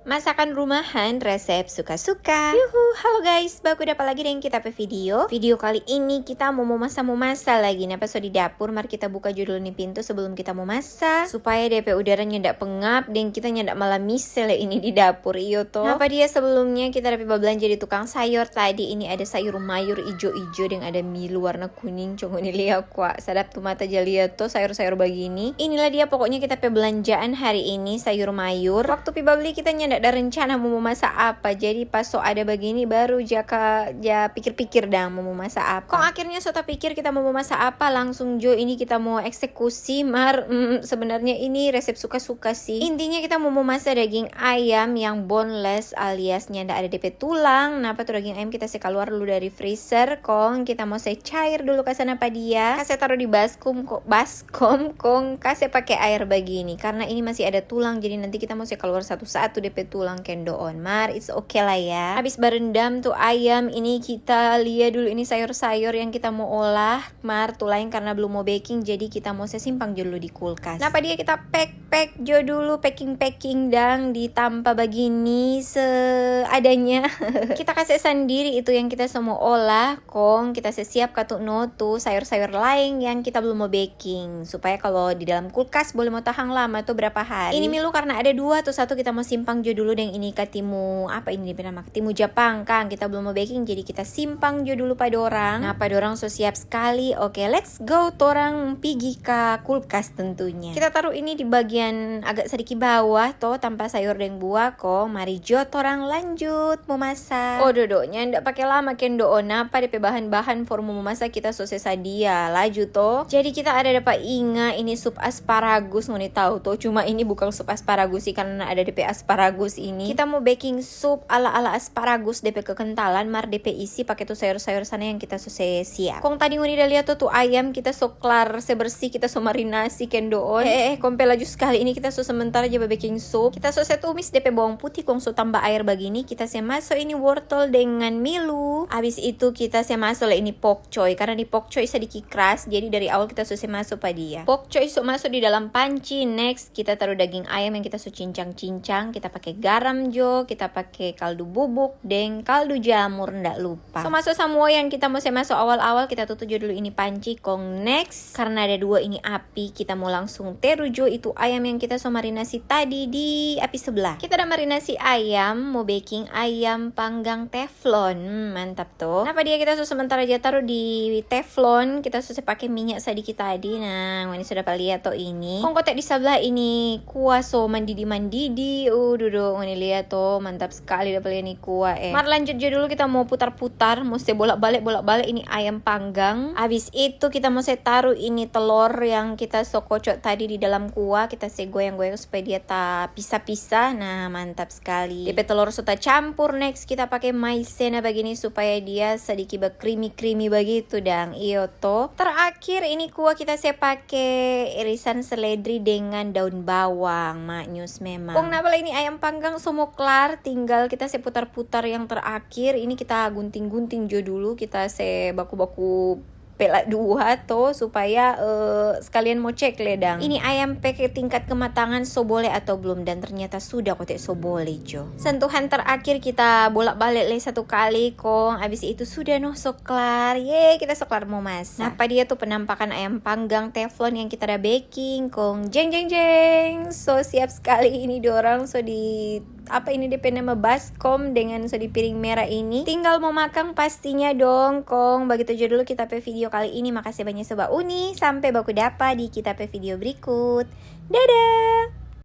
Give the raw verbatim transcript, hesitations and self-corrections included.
Masakan rumahan, resep suka-suka. Yuhu, halo guys, baku dapa lagi deng kita pe video. Video kali ini kita mo momasa-momasa lagi. Napa so di dapur, mar kita buka jo dulu ni pintu sebelum kita momasa, supaya depe udara nyanda pengap deng kita nyanda malamise lei ini di dapur, iyo to. Napa dia, sebelumnya kita da pi bablanja di tukang sayor tadi. Ini ada sayur mayur ijo-ijo deng ada milu warna kuning. Cong ngoni lia kwa, sadap tu mata ja lia to sayor-sayor bagini. Inilah dia pokoknya kita pe belanjaan hari ini, sayor mayur. Waktu pi babli kita nyanda ada rencana mo momasa apa, jadi pas so ada bagini baru ja ka, ja pikir-pikir dang mo momasa apa. Kong akhirnya so tapikir kita mo momasa apa, langsung jo ini kita mo eksekusi, mar, mm, sebenarnya ini resep suka-suka sih. Intinya kita mo momasa daging ayam yang boneless alias nyanda ada depe tulang. Napa tu daging ayam kita se kaluar dulu dari freezer, kong kita mo se cair dulu ka sana pa dia. Kase taru di baskom ko-, baskom, kong kase pake aer bagini. Karena ini masih ada tulang, jadi nanti kita mo se kaluar satu-satu depe tulang kendoon. Mar, it's okay lah ya. Habis barendam tu ayam, ini kita lia dulu ini sayor-sayor yang kita mo olah. Mar, tu lain karena belum mo beking, jadi kita mo se simpang jo dulu di kulkas. Napa dia kita pack-pack jo dulu, packing-packing dang di tampa bagini seadanya. Kita kase sandiri itu yang kita so mo olah, kong kita se siap katu no tu sayor-sayor laeng yang kita belum mo beking, supaya kalo di dalam kulkas boleh mo tahang lama tu berapa hari. Ini milu karena ada dua tu, satu kita mo simpang jo dulu deng ini katimu, apa ini dia pe nama? Katimu Japang kang, kita belum mo beking, jadi kita simpang jo dulu pa dorang. Nah, pa dorang so siap skali. Oke, let's go, torang pigi ka kulkas tentunya. Kita taru ini di bagian agak sadiki bawah to, tampa sayor deng bua ko. Mari jo torang lanjut mo masak. Oh, dodo, nyanda pake lama kendoon, napa depe bahan-bahan for mo masak kita so se sadia. Laju to. Jadi kita ada dapa inga ini sup asparagus, ngoni tau to. Cuma ini bukang sup asparagus sih, karena ada depe asparagus ini. Kita mo beking sup ala-ala asparagus, depe kekentalan, mar depe isi pake tu sayor-sayor sana yang kita so se siap. Kong tadi ngoni da lia to, tu ayam kita so klar se bersih, kita so marinasi kendoon. Eh, eh, eh, kong pe laju skali ini kita so sementara ja babeking sup. Kita so se tumis depe bawang putih, kong so tamba aer bagini, kita se maso ini wortel dengan milu. Abis itu kita se maso le ini pok choy, karena ni pok choy sadiki kras, jadi dari awal kita so se maso pa dia. Pok choy so maso di dalam panci. Next, kita taru daging ayam yang kita so cincang-cincang, kita pake garam jo, kita pake kaldu bubuk deng kaldu jamur, nda lupa. So maso samua yang kita mo se maso awal-awal, kita tutu jo dulu ini panci. Kong next, karena ada dua ini api, kita mo langsung teru jo itu ayam yang kita so marinasi tadi di api sebelah. Kita da marinasi ayam, mo beking ayam panggang teflon. Hmm, mantap to. Napa dia kita so sementara ja taru di teflon, kita so se pake minya sadiki tadi. Nah, ngoni so dapa lia to ini. Kong kote di sablah ini kuah so mandidi-mandidi. Uh, dudu, ngoni lia to, mantap skali dapa lia ni kuah, eh. Mar lanjut jo dulu kita mo putar-putar, mo se bolak-balik, bolak-balik ini ayam panggang. Abis itu kita mo se taru ini telor yang kita so kocok tadi di dalam kuah, kita se goyang-goyang supaya dia tapisa-pisa. Nah, mantap skali. Depe telor so tacampur, next kita pake maizena bagini supaya dia sadiki bakrimi-krimi bagitu dang. Iyo to. Terakhir ini kuah kita se pake irisan seledri dengan daun bawang, maknyus memang. Kong napa lei ini ayam panggang so mo klar, tinggal kita se putar-putar yang terakhir. Ini kita gunting-gunting jo dulu, kita se baku-baku pela dua to, supaya, eh, sekalian mo cek le dang. Ini ayam pe tingkat kematangan so bole atau belum, dan ternyata sudah kote so bole jo. Sentuhan terakhir kita bolak-balik le satu kali, kong abis itu sudah noh so klar. Yeay, kita so klar mo masak. Napa dia tu penampakan ayam panggang teflon yang kita da beking, kong jeng, jeng, jeng. So siap skali ini dorang so di apa ini depe nama, baskom dengan so di piring mera ini. Tinggal mo makang pastinya dong, kong. Bagitu jo dulu kita pe video kali ini. Makase banya so bauni. Sampe baku dapa di kita pe video berikut. Dadah!